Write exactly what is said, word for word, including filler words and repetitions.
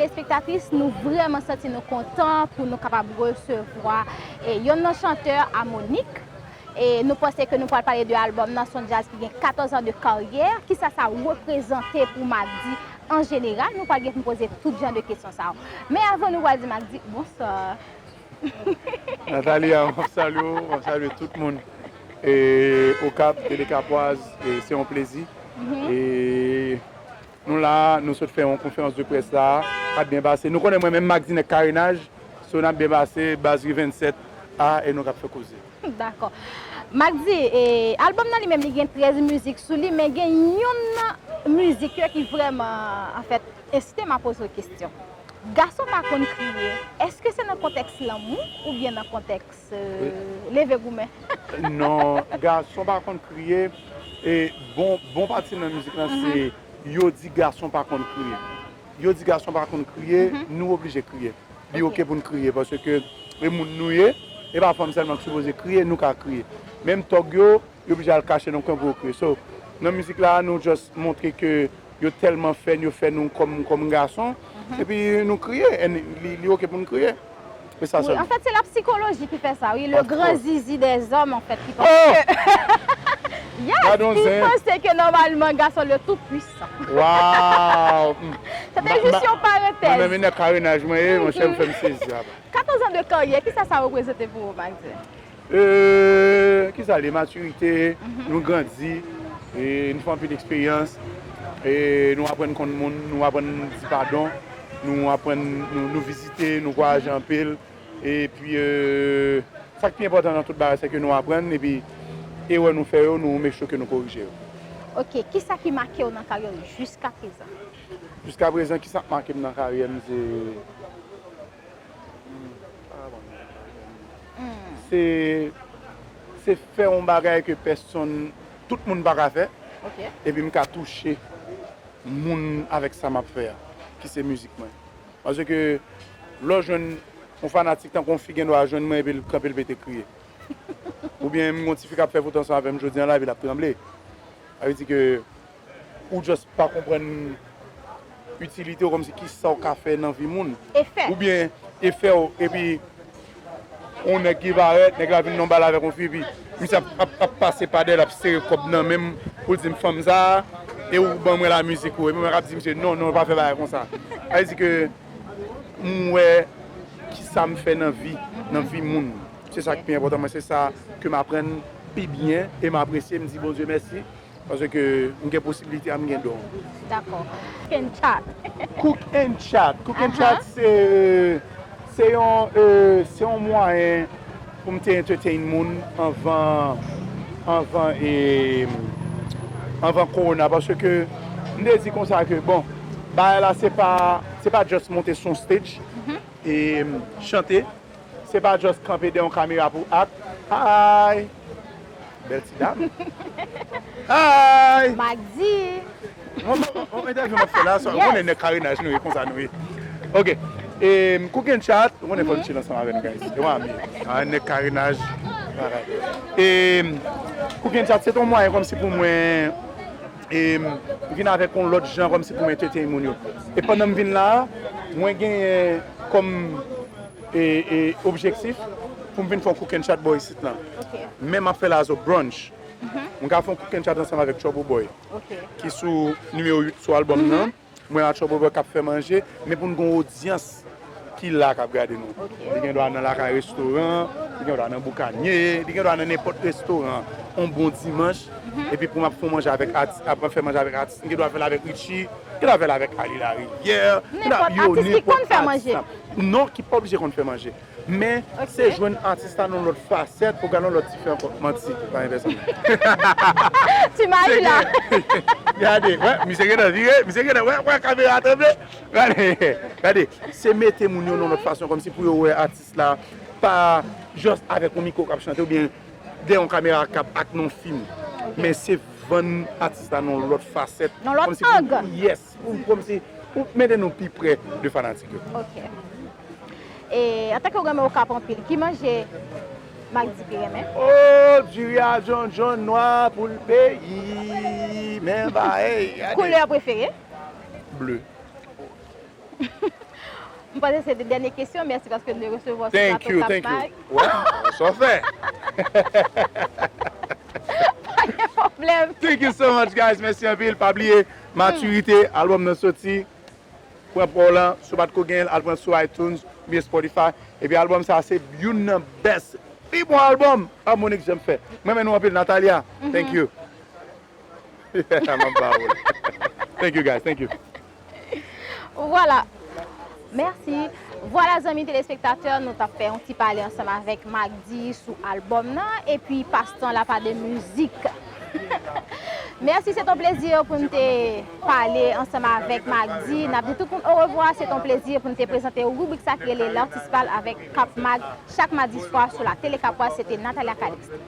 Telespèktatris, nou vrèman santi nou kontan pou nou kapab resevwa e yonn nan chantè a Monique. E nou panse ke nou pral pale de albòm nan, se yon djaz ki gen katòz an de karyè. Kisa sa reprezante pou Magdy an jeneral? Nou pral gen pou poze tout jan de kesyon sa yo. Men avan nou pral di Magdy, bonswa. Nathalie, m ap salye w, m ap salye tout moun. E, Okap, Tele Kapwaz, e, se yon plezi. E, nou la, nou sot fè yon konferans de près la, pa t byen pase. Nou konnen mwen menm Magdy nèg karenaj, so n ap byen pase, baz Ri vennsèt a, e nou k ap fè koze. Dakò. Magdy, e, albòm nan li menm, li gen trèz mizik sou li, men gen yonn nan mizik yo ki vrèman, anfèt, ensite m a poze w kesyon. Gason pa konn kriye, èske se nan kontèks lanmou oubyen nan kontèks, e, leve goumen? Non, gason pa konn kriye, e bon, bon pati nan mizik lan se yo di gason pa konn kriye. Yo di gason pa konn kriye, nou oblije kriye. Li oke pou n kriye, paske e moun nou ye, e pa fanm sèlman ki sipoze kriye, nou ka kriye. Menm tòg yo, yo oblije al kache nan kwen pou yo kriye. So, nan mizik la, nou just montre ke yo tèlman fèn, yo fè nou kòm, kòm gason, epi nou kriye, and li, li oke pou n kriye. E sa Wi, sèlman. Anfèt, se la psychologie ki fè sa, wi. Le Of grand course. Zizi des hommes, anfèt, ki Oh! panse ke, yes, Gadon ki zen. Panse ke nòmalman gason le tout puissant. Wow! Se te jis yon parantèz. Mwen menm e nèg karenaj mwen ye, monchè, m fè m sezi apa. Katòz an de karyè, kisa sa reprezante pou ou, Magdy? Euh, kisa li? Matirite, nou grandi, e nou fè anpil eksperyans, e nou aprann konn moun, nou aprann di padon, nou aprann, nou, nou vizite, nou vwayaje anpil, epi euh, sa k pi enpòtan nan tout bagay, se ke nou aprann, epi erè nou fè yo, nou make sure ke nou korije yo. Ok, kisa ki make w nan karyè w jiska prezan? Jiska prezan, kisa k make m nan karyè m, se se, se fè yon bagay ke pèsonn, tout moun pa ka fè, Ok. Epi m ka touche moun avèk sa m ap fè a, ki se mizik mwen. Paske lè w jwenn yon fanatik tankou yon fi gen dwa jwenn mwen epi l kanpe l pete kriye. Oubyen m gen yon tifi k ap fè foto ansanm avè m jodi a la epi l ap tranble. Sa vle di ke ou just pa konprann itilite w, kòmsi kisa w ka fè nan vi moun. Efè. Oubyen efè w, epi yon nèg ki parèt, nèg la vin nan bal avèk yon fi, epi misye ap, ap, ap pase pa dèyè l, ap sere kòb nan men m, pou l di m fanm sa, e ou ban mwen lamizik ou, epi mwen k ap di misye non, non, pa fè bagay konsa. Sa vle di ke m wè kisa m fè nan vi, nan vi moun. Se sa ki pi enpòtan mwen, se sa ke m aprann pi byen e m apresye, m di Bondye mèsi. Paske m gen posibilite a, m gen don. Dakò. Cook and chat. Cook and chat. Cook and chat se, se yon, euh, se yon mwayen pou m te entertain moun anvan, anvan, e, anvan corona. Paske m te di konsa ke, bon, bagay la se pa, se pa just monte sou yon stage e chante. Se pa just kanpe dèyè yon kamera pou act. Hi! Bèl ti dam. Hi! Magdy. Yon, yon, yon entèvyou m ap fè la, sa, ou konnen nèg karenaj nou ye, konsa nou ye. Ok. E, Cook and Chat, ou konnen fò n chill ansanm avè nou, guys. E w ame. A, nèg karenaj. Bagay. E, Cook and Chat, se te yon mwayen kòmsi pou mwen, e, vin avèk yon lòt jan kòmsi pou m entertain moun yo. E pandan m vin la, mwen genyen kòm e, e objektif pou m vin fè yon Cook and Chat bò isit lan. Ok. Men m ap fè l as a brunch. M ka fè yon Cook and Chat ansanm avèk Trouble Boy, Ok. ki sou nimewo uit sou albòm nan. Mwen ak Trouble Boy k ap fè manje, men pou n gen yon odyans ki la k ap gade nou. Ok. Li gen dwa nan lakay restoran, li gen dwa nan boukanye, li gen dwa nan nenpòt restoran. On bon dimanch, epi pou m ap fè yon manje avèk atis, ap fè manje avèk atis, m gen dwa fè l avèk Richie, m gen dwa fè l avèk Ali Larivière, m gen dwa Nenpòt atis ki konn fè manje. Non, ki pa oblije konn fè manje. Men, Ok. Se jwenn atis la nan yon lòt fasèt, ou gade yon lòt ti fi ankò. Manti, pa envèsman. Ti mari la. Gade, wè, misye gentan vire, misye gentan, wè, wè, kamera tranble. Gade, gade, se mete moun yo nan yon lòt fason, kòmsi pou yo wè atis la, pa just avèk yon mikwo k ap chante, oubyen dèyè yon kamera k ap ak yon fim. Men se vann atis la nan yon lòt fasèt. Nan lòt Kòmsi pou, ang. Yes, pou, kòmsi, pou mete nou pi prè de fanatik yo. Ok. E, antanke ou renmen Okap anpil, ki manje Magdy pi renmen? Oh, diri a John John nwa pou l peyi. Men ba, hey, gade. Koulè prefere? Ble. M panse se de dènye kesyon. Mèsi paske nou resevwa sou Thank plato you, Kap thank you. Mag. Wow, sa w fè. Pa gen pwoblèm. Thank you so much, guys. Mèsi anpil. Pa bliye, Matirite, albòm nan soti. Pran pa w lan, si w pa t ko gen l, al pran sou iTunes, oubyen Spotify. Epi albòm sa se youn nan best, pi bon albòm Harmonik janm fè. Mwen renmen nou anpil, Natalia. Thank you. M ap ba w. Thank you, guys. Thank you. Vwala. Mèsi. Vwala, zanmi telespektatè, nou t ap fè yon ti pale ansanm avèk Magdi sou albòm nan, epi pastan la pa de mizik. Mèsi, se ton plezi pou n te pale ansanm avèk Magdi. N ap di tout moun orevwa, se ton plezi pou n te prezante ribrik sa ki rele L'artiste parle avèk Kap Mag chak madi swa sou la tele Kapwaz. Se te Natalia Calixte.